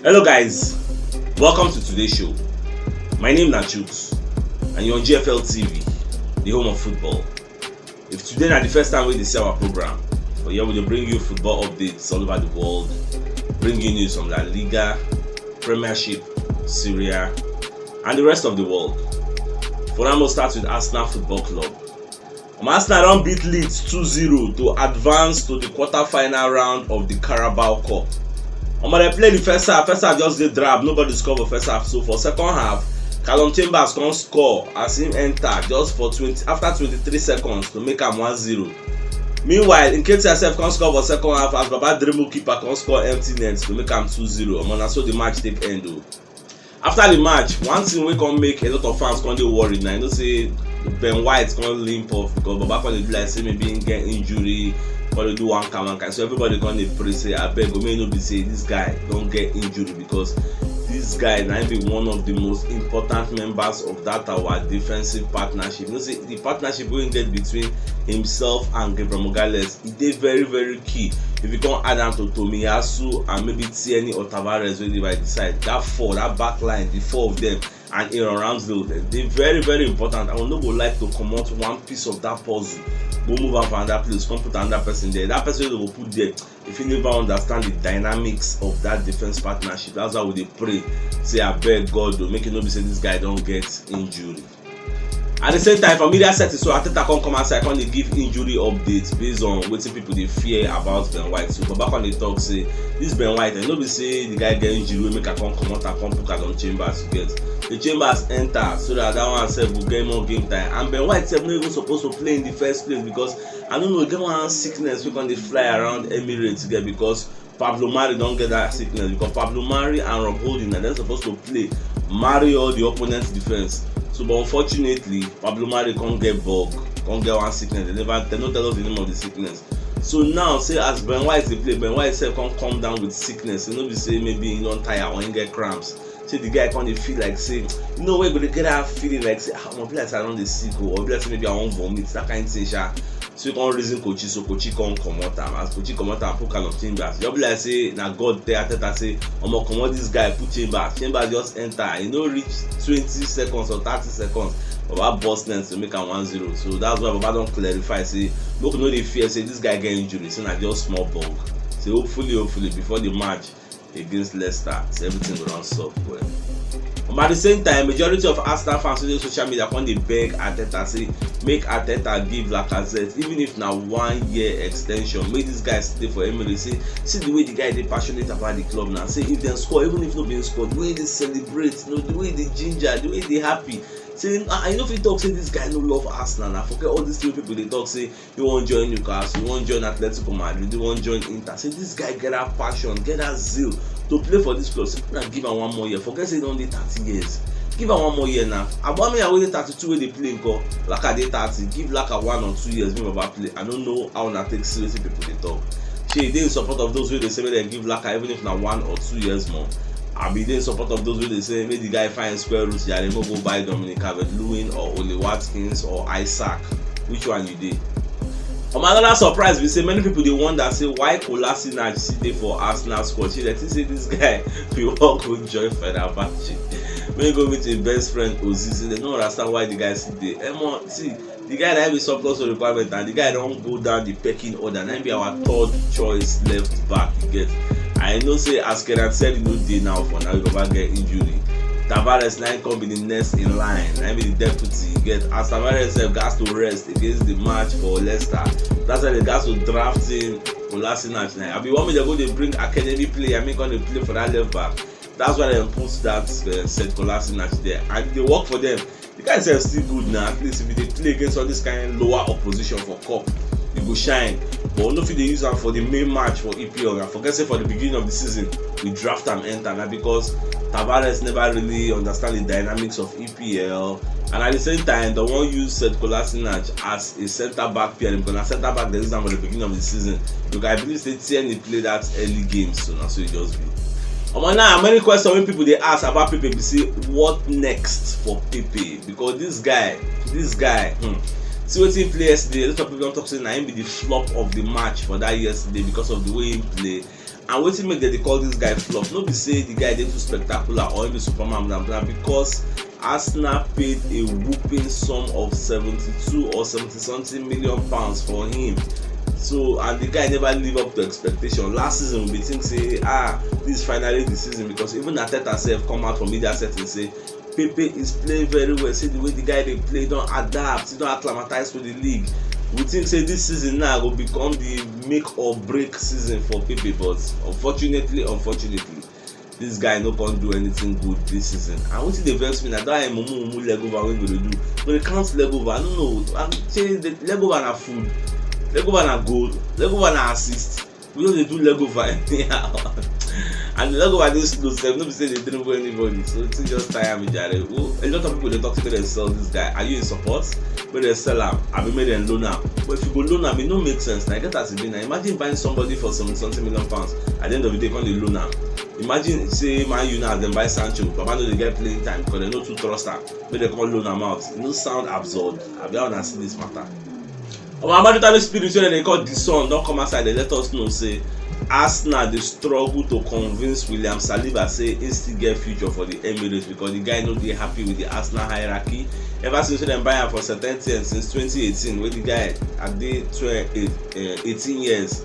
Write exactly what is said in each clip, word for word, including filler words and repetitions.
Hello guys, welcome to today's show. My name na Chuks and you're on G F L T V, the home of football. If today na the first time wey you dey see our program, for here we dey bring you football updates all over the world, bring you news from La Liga, Premiership, Serie A, and the rest of the world. For now, we'll start with Arsenal Football Club. Um, Arsenal don beat Leeds two zero to advance to the quarter-final round of the Carabao Cup. Omo, dem play the first half. First half just dey drab, nobody score for first half. So for second half, Calum Chambers come score as him enter just for twenty, after twenty-three seconds, to make am one zero. Meanwhile, Nketiah sef come score for second half as Baba dribble keeper come score empty net to make am two zero. Omo, na so the match take end o. After the match, one thing wey come make a lot of fans come dey worried na, you know say Ben White come limp off because Baba come dey do like say maybe he get injury, come dey do one kind one kind. So everybody come dey pray say, "Abeg o, make e no be say this guy don get injury," because this guy na him be one of the most important members of that our defensive partnership. You know say the partnership wey he get between himself and Gabriel Magalhaes, e dey very, very key. If you come add am to Tomiyasu and maybe Tierney or Tavares wey dey by the side, that four, that back line, the four of them, and Aaron Ramsdale, dem dey very, very important. I no go like to comot one piece of that puzzle, go move am for another place, come put another person there. That person wey dem go put there, if you never understand the dynamics of that defense partnership, that's why we dey pray say, "Abeg God o, make e no be say this guy don get injury." At the same time, for media setting, so Arteta come come outside, come dey give injury updates based on wetin people dey fear about Ben White. So Baba come dey talk say this Ben White, e no be say the guy get injury wey make am come comot and come put Calum Chambers, you get. The Chambers enter so that that one sef go get more game time. And Ben White sef no even suppose to play in the first place because, I don't know, e get one sickness wey come dey fly around Emirates, you get, because Pablo Mari don get that sickness, because Pablo Mari and Rob Holding na dem suppose to play, marry all the opponent's defense. So, but unfortunately, Pablo Mari come get bug, come get one sickness. Dem never, dem no tell us the name of the sickness. So now, say as Ben White dey play, Ben White sef come come down with sickness. E no be say maybe he don tire or he get cramps. Say the guy come dey feel like say, you know, wey go dey get that feeling like say, "Ah, omo, be like say I don dey sick o," or be like say maybe I wan vomit, that kind thing sha. So he come reason Kochi, so Kochi come comot am. As Kochi comot am, put Calum Chambers. Just be like say na God tell Arteta say, "Omo, comot this guy, put Chambers." Chambers just enter. E no reach twenty seconds or thirty seconds, Baba burst net to make am one zero. So that's why Baba don clarify say make we no dey fear say this guy get injury, say na just small bug. Say hopefully, hopefully before the match against Leicester, say everything go don solve well. But at the same time, majority of Arsenal fans wey dey social media come dey beg Arteta say make Arteta give Lacazette, even if na one year extension, make this guy stay for Emirates. Say, see the way the guy dey passionate about the club now. Say if dem score, even if no be him score, the way he dey celebrate, you know, the way he dey ginger, the way he dey happy. Say, I, I no fit talk say this guy no love Arsenal. Na forget all these things people dey talk say you wan join Newcastle, you wan join Atletico Madrid, you wan join Inter. Say this guy get that passion, get that zeal to play for this club. Say na give am one more year. Forget say he don dey thirty years. Give am one more year now. Aubameyang wey dey thirty-two wey dey play nko, Laka dey thirty. Give Laka one or two years, make Baba play. I no know how una take see wetin people dey talk. Shey you dey in support of those wey dey say make dem give Laka even if na one or two years more? Abi you dey in support of those wey dey say make the guy find square root jare, make go buy Dominic Calvert-Lewin or Ollie Watkins or Isak? Which one you dey? Um, another surprise be say many people dey wonder say why Kolasinac still dey for Arsenal squad. Shey dem think say this guy fit wan go join Fenerbahce, make go meet him best friend Ozizi. Dem no understand why the guy still dey. Omo, see, the guy na him be surplus to requirement, and the guy don go down the pecking order. Na him be our third choice left back, you get. I know say as Kieran Tierney no dey now for now, he go back get injury. Tavares na him come be the next in line. Na him be the deputy, you get. As Tavares sef gats to rest against the match for Leicester, that's why they gats to draft him. Kolasinac na, I be one make dem go dey bring academy player, make come dey play for that left back. That's why dem put that, uh, Sead Kolasinac there, and e dey work for them. The guy sef still good na. At least if you dey play against all this kind lower opposition for cup, you go shine. But we no fit dey use am for the main match for E P L. Na forget say for the beginning of the season, we draft am enter na, because Tavares never really understand the dynamics of E P L, and at the same time, dem wan use Sead Kolasinac as a centre back pair, because na centre back dem use am for the beginning of the season. Because I believe say Tierney play that early game, so na so e just be. Omo, now many questions wey people dey ask about Pepe be say, what next for Pepe? Because this guy, this guy, hmm, See wetin he play yesterday. A lot of people don talk say na him be the flop of the match for that yesterday because of the way he play. And wetin make dem dey call this guy flop? No be say the guy dey too spectacular or he be Superman, blah, blah, because Arsenal paid a whooping sum of seventy-two or seventy something million pounds for him. So, and the guy never live up to expectation. Last season, we be think say, ah, this is finally the season, because even Arteta sef come out for media setting say Pepe is playing very well. See the way the guy dey play, don adapt, he don acclimatize to the league. We think say this season now go become the make or break season for Pepe, but unfortunately, unfortunately, this guy no come do anything good this season. And wetin dey vex me na that mumu mumu leg over wey go dey do. Go dey count leg over. I don't know. I'm say the leg over na food, leg over na goal, leg over na assist. We no dey do leg over anyhow. And the leg over dey slow sef, no be say dey dribble anybody. So wetin just tire me, jare. Oh, a lot of people dey talk say make dem sell this guy. Are you in support? Make dem sell am, abi make dem loan am. But if you go loan am, e no make sense. Na, e get as e be na. Imagine buying somebody for some something million pounds. At the end of the day, come dey loan am. Imagine say Man U now, dem buy Sancho. Baba no dey get playing time because dem no too trust am. Make dem come loan am out. E no sound absurd? Abi how una see this matter? Our Maritime Spirit wey dem dey call The Sun don come outside, dey let us know say Arsenal dey struggle to convince William Saliba say he still get future for the Emirates because the guy no dey happy with the Arsenal hierarchy. Ever since wey dem buy am for Saint Etienne since twenty eighteen, wey the guy at the twelve, eh, eighteen years,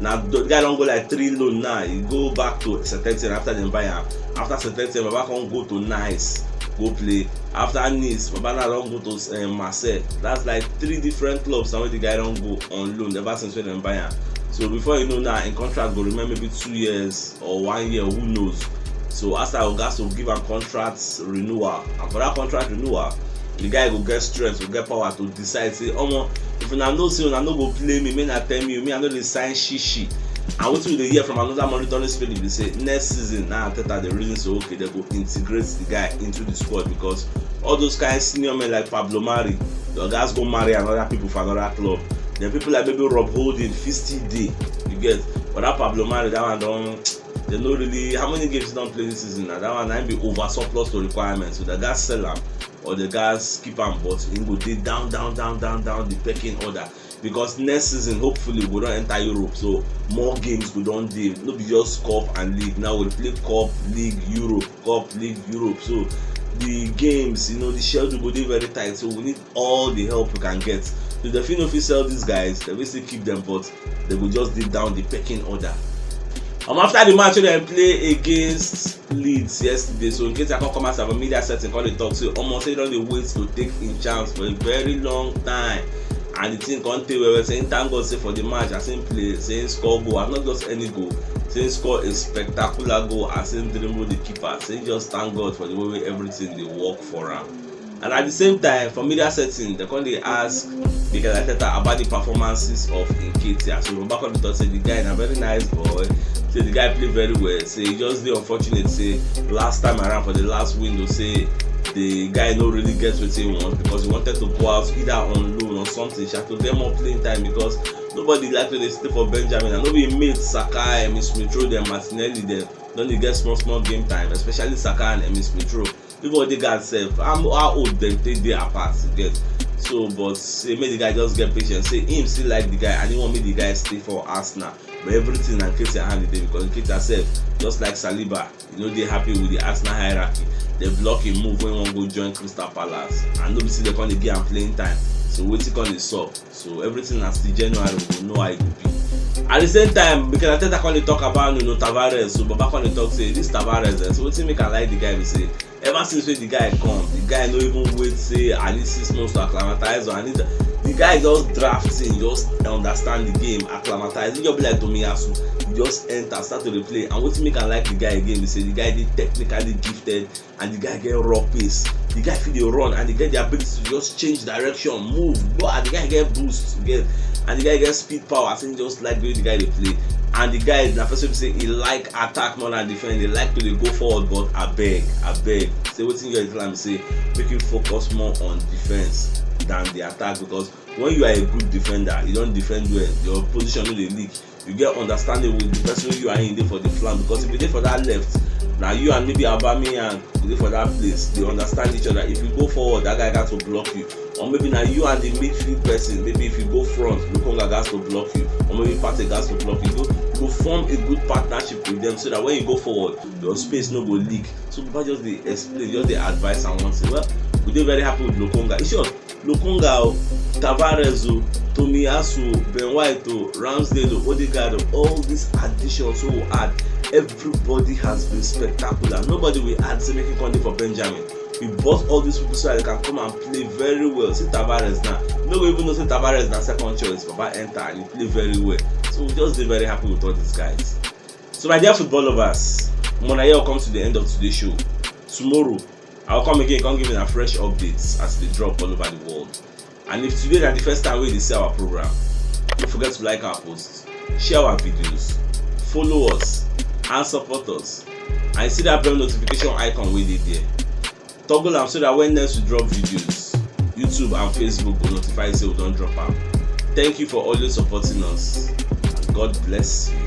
na the guy don go like three loan now. He go back to Saint Etienne after dem buy am. After Saint Etienne, Baba come go to Nice, go play. After Nice, Baba now don go to, eh, Marseille. That's like three different clubs now wey the guy don go on loan ever since wey dem buy am. So before you know now, im contract go remain maybe two years or one year, who knows? So Arsenal go gats to give am contract renewal, and for that contract renewal, the guy go get strength, go get power to decide say, omo, if una know say una no go play me, make una tell me, me I no dey sign shishi. And wetin we dey hear from another Monitoring Spirit be say next season na Arteta dey reason say, okay, dem go integrate the guy into the squad, because all those kind senior men like Pablo Mari, dem gats go marry another people for another club. Then people like maybe Rob Holding fit still dey, you get, but that Pablo Mari, that one don, dem no really, how many games he don play this season na? That one na im be over surplus to requirements, so dem gats sell am or dem gats keep am, but im go dey down, down, down, down, down the pecking order, because next season hopefully we go don enter Europe, so more games go don dey, no be just cup and league. Now we play cup, league, Europe, cup, league, Europe. So the games, you know, the schedule go dey very tight, so we need all the help we can get. So if dem fit no fit sell these guys, dem fit still keep them, but dem go just dey down the pecking order. Um, after the match wey dem play against Leeds yesterday, so Nketiah come come outside for media setting, come dey talk say, omo, say he don dey wait to take im chance for a very long time, and the thing come tey well well. Say he thank God say for the match as he play, say he score goal, and not just any goal, say he score a spectacular goal as he dribble the keeper. Say he just thank God for the way wey everything dey work for am. And at the same time, for media setting, dem come dey ask Mikel Arteta about the performances of Nketiah. So Baba come dey talk say the guy na very nice boy, say the guy play very well, say e just dey unfortunate say last time around for the last window, say the guy no really get wetin he want, because he wanted to go out either on loan or something, sha, to get more playing time, because nobody like to dey stay for Benjamin. And no be im mate Saka, Emil Smith Rowe, dem, Martinelli, dem don dey get small small game time, especially Saka and Emil Smith Rowe. Even Odegaard sef, how, how old dem take dey apart, you get? So, but say make the guy just get patience. Say him still like the guy and he want make the guy stay for Arsenal. But everything na Nketiah hand e dey, because Nketiah sef, just like Saliba, he no dey happy with the Arsenal hierarchy. Dem block him move when he wan go join Crystal Palace, and no be say dem come dey give am playing time. So wetin come dey sup? So everything na still January, we go know how e go be. At the same time, Mikel Arteta come dey talk about Nuno Tavares. So Baba come dey talk say this Tavares, eh, so wetin make I like the guy be say, ever since wey the guy come, the guy no even wait say I need six months to acclimatize, or I need the guy just draft in, just understand the game, acclimatize. He just be like Tomiyasu, he just enter, start to dey play. And wetin make I like the guy again be say the guy dey technically gifted, and the guy get raw pace. The guy fit dey run and the guy, the ability to just change direction, move, go, and the guy get boost, you get, and the guy get speed, power. I think just like the way the guy dey play, and the guy na person be say he like attack more than defend. He like to dey go forward, but abeg, abeg, say wetin you dey tell am say make you focus more on defense than the attack, because when you are a good defender, you don defend well, your position no dey leak, you get understanding with the person wey you and him dey for the flank, because if you dey for that left Na you and maybe Aubameyang go dey for that place, dey understand each other. If you go forward, that guy got to block you. Or maybe na you and the midfield person, maybe if you go front, Lokonga got to block you. Or maybe Partey got to block you. You go, you go form a good partnership with them so that when you go forward, your space no go leak. So Baba just dey explain, just dey advise and one thing. Well, we dey very happy with Lokonga. You sure? Lokonga o, Tavares o, Tomiyasu o, Ben White o, Ramsdale o, Odegaard o, all these additions wey we add, everybody has been spectacular. Nobody we add say make him come dey for Benjamin. We bought all these people so that they can come and play very well. See Tavares now. You no go even know say Tavares na second choice. Baba enter and he play very well. So we just dey very happy with all these guys. So my dear football lovers, Mona here come to the end of today's show. Tomorrow, I'll come again, come give you a fresh updates as they drop all over the world. And if today na the first time wey you dey see our program, don't forget to like our posts, share our videos, follow us, and support us. And you see that bell notification icon wey dey there. Toggle am so that when next we drop videos, YouTube and Facebook go notify say we don drop am. Thank you for always supporting us. And God bless you.